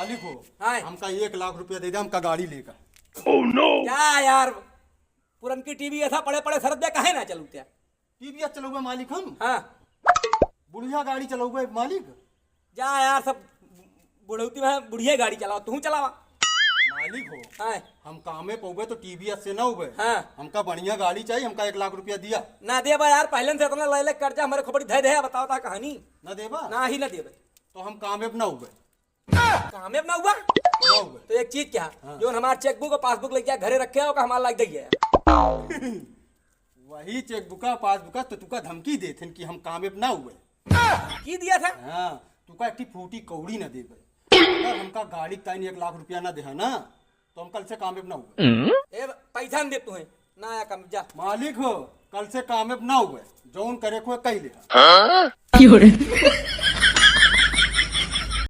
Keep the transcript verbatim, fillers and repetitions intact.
मालिक हो, हाँ। हमका एक लाख रुपया दे दे, हमका गाड़ी लेगा। क्या यार, पुरनकी टीवी ऐसा पड़े पड़े सरत दे, काहे ना चलू त्या? टीवी चलौबे मालिक हम। हाँ। बुढ़िया गाड़ी चलौबे मालिक। जा यार, सब बुढ़ौती में बुढ़िया गाड़ी चलाओ, तू चलावा। मालिक हो, हाँ। हम कामे पौबे तो टीवी से ना उबे। हाँ। हमका बढ़िया गाड़ी चाहिए, हमका एक लाख रुपया दिया। ना देबा यार, पहले से इतना ले ले कर्जा हमारे खोपड़ी धे दे, बताओ ता कहानी। ना देबा? ना ही ना देबे। तो हम कामे ना उबे। कामे ना हुआ? ना हुआ। तो एक चीज क्या, हाँ। जो हमार चेकबुक और पासबुक लेके घरे रखे हो, का हमार लाग दे? वही चेकबुका पासबुका तो तुका धमकी देथिन कि हम कामे ना हुए। की दिया था? हाँ, तुका एक ठे फूटी कौड़ी ना देबे। अगर हमका गाड़ी ताइन एक लाख रुपया ना देहा ना, तो हम कल से कामे ना हुए। ए, पैसा न दे तुम्हें, ना आया काम, जा। मालिक हो, कल से कामे ना हुए, जौन करे को कही ले।